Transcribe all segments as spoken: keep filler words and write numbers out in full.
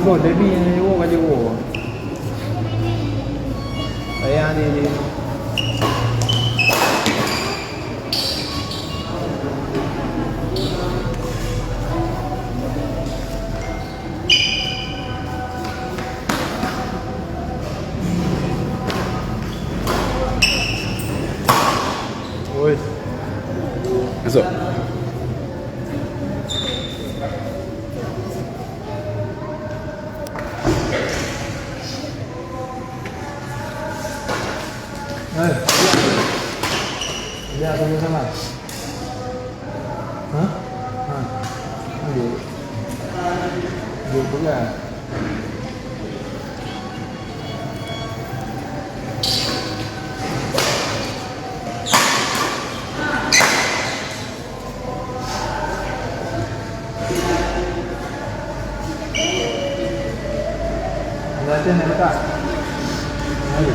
Oh, Debbie yang jawab kan jawab. Ayah ni, ni. Oi. Masuk. Eh, ya, sama-sama. Hah? Ha. Ayo. Ayo, pegang. Latihan nak letak. Ayo.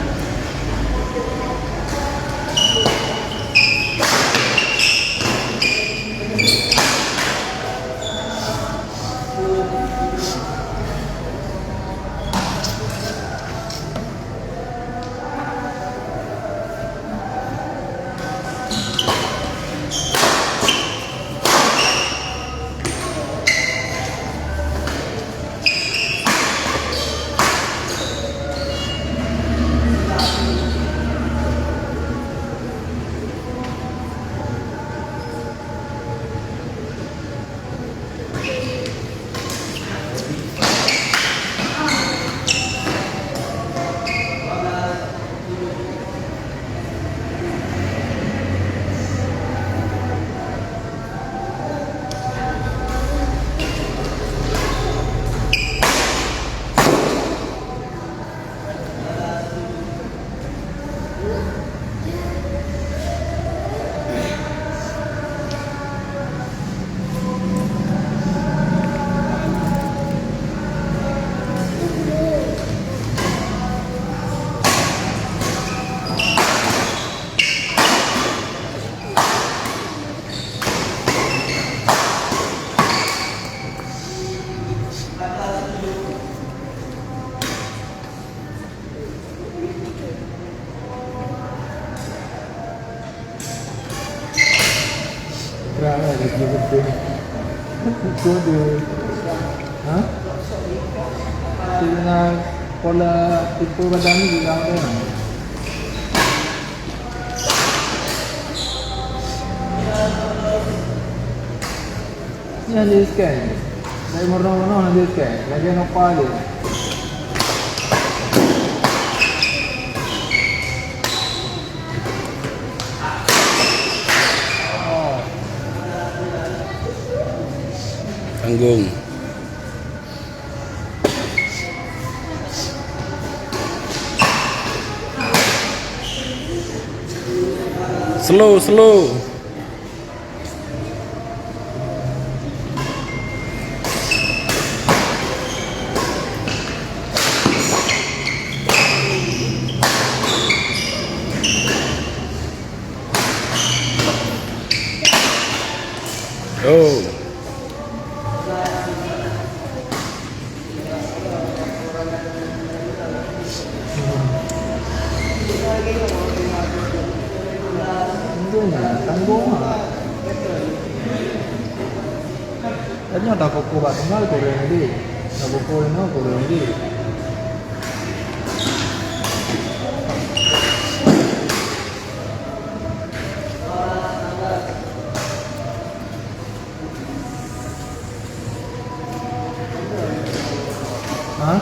Kode. Ha? Dengan pola tipe badan ni juga ada. Nyan di scan. Dari meurunoe-runoe nyan di scan. Lagèe nopa lé. Oh. Tanggung. Slow, slow. Oh. Tanggung ah. Tadi ada koko bak tinggal goreng tadi. Ada koko ini goreng tadi. Ha?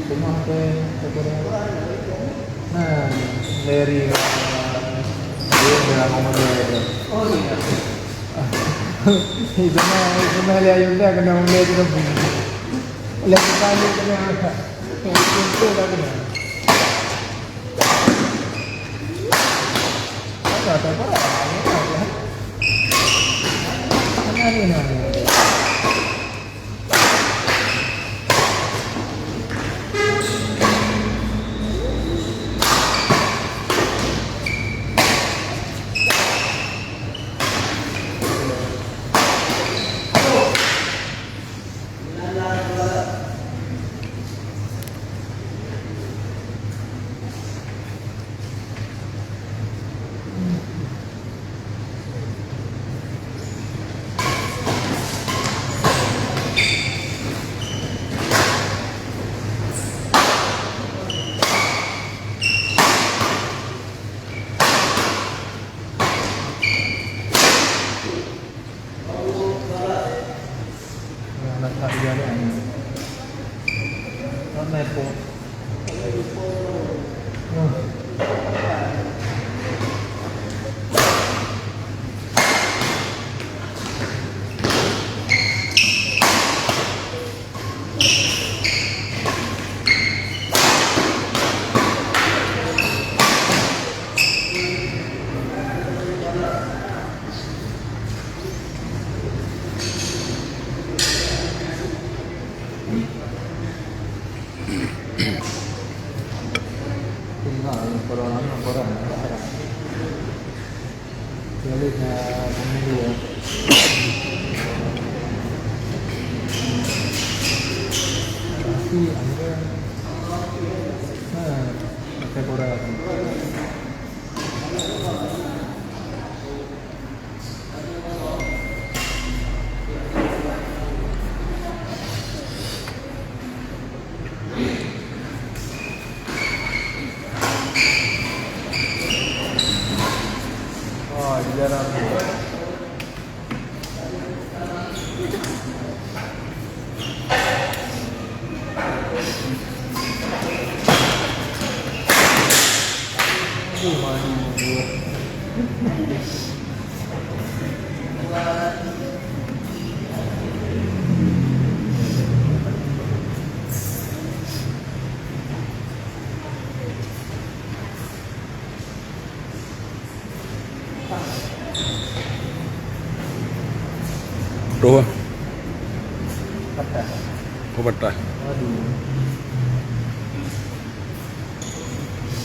Cuma ke, ke, nah, Larry, dia dah ngomong dia. Oh, iya. Di sana, di sana, lihat Yunda kena mulai kita bunyi. Lihat kita ni kena, kena, kena, kena. Ada, ada, ada. Mana ni, mana ni? Roh. Patah. Oh, patah. Aduh.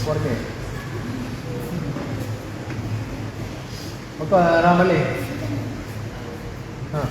Keluarga. Apa, Ramli? Ha.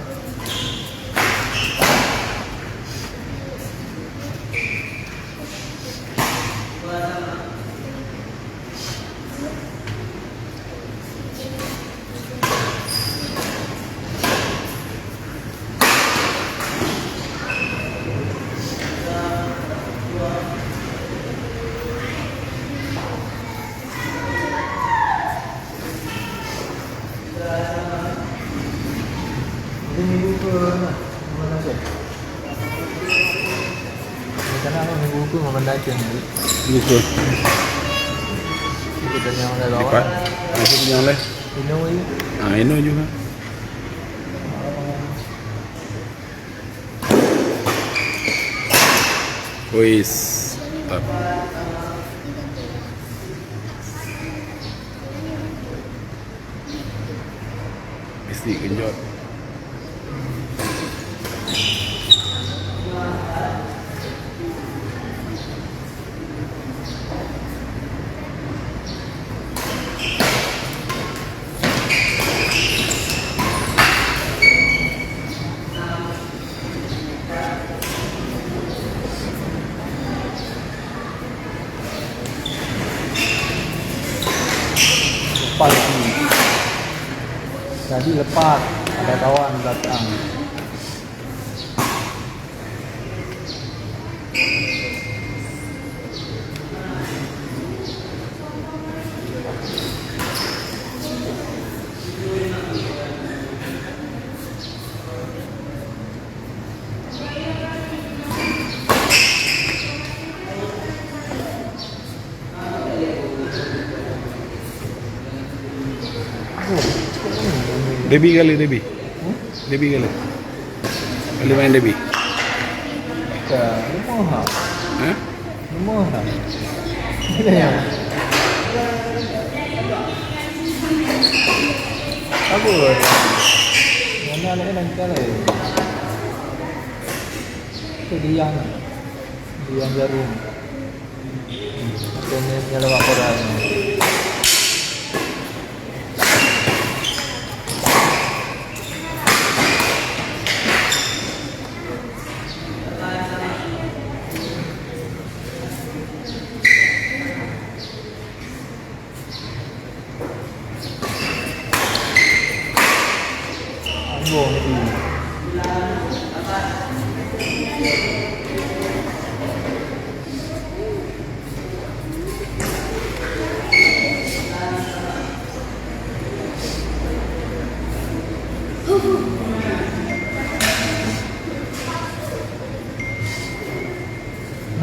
Jadi minggu ke mana? Mana tu? Rencana apa minggu ke mana tu? Minggu ke. Minggu ke yang lain. Apa? Minggu yang lain. Ino ni. Ah, Ino juga. Wis, mantap. Mesti genjot. Lepas lagi. Jadi lepas, ada kawan datang. Debbie kali, Debbie. Debi ka lheueh? Ka lheueh main Debi? Ka, rumoh ha. Hah? Rumoh ha. Ada yang. Apa? Mana ada yang lancar, eh? Itu Dian. Dian Jarum. Itu ni, ni lewat koran.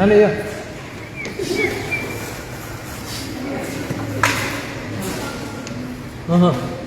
Mana ya? Aha.